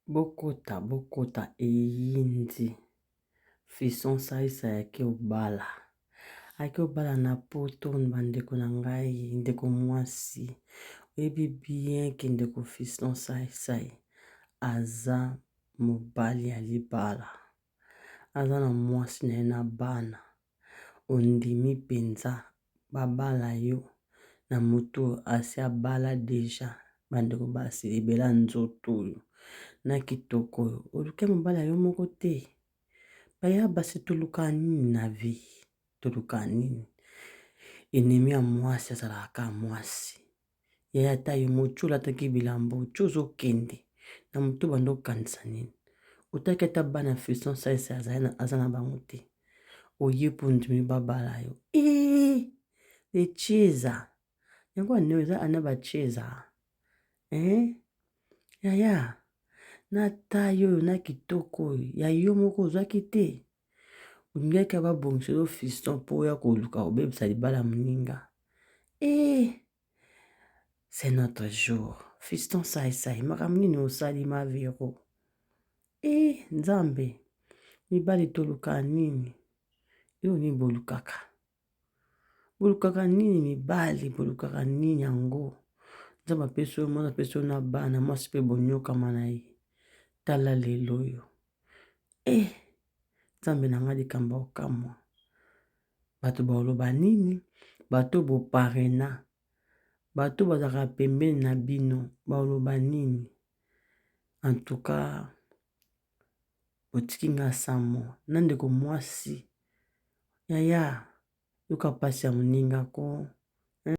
Bokota bokota eyindi fiston saisai ake obala ake obala na poto ba ndeko na ngai ndeko mwasi oyebi bien ke ndeko fiston saisai aza mobali ya libala aza na mwasi na ye na bana Ondimi penza babala yo na mutu oyo asi abala dejà bandeko basi libela nzoto oyo na kitoko oyo oluki mobali ya yo moko te baya basi toluka nini na vie toluka nini ennemi ya mwasi azalaka kaka mwasi Yaya ata yo moko olataki bilamba oyo ti ozokende na motu obanda okanisa nini? Otaki ata bana fiston saisai aza na bango te oye mpo ondimi babala yo ee lecheza yango ane eza ana bacheza eh? Yaya na taille oyo na kitoko oyo ya yo moko ozwaki te olingaki babongisa yo fiston mpo oya koluka kobebisa libala moninga ee c'est notre jour fiston saisai makambo nini osali ma vero ee nzambe mibali toluka nini yo nini bolukaka bolukaka nini mibali bolukaka nini yango nzambe apesi yo mwana apesi yo na bana mwasi mpe bonyokama na ye tala lelo oyo e eh, nzambe na ngai likambo ya kokamwa Bato bakoloba nini? Bato bo parraina, bato bazalaka pembeni na bino bakoloba nini? En tout cas botiki nga sans mot na ndeko mwasi yaya yoka pasi ya moninga ko.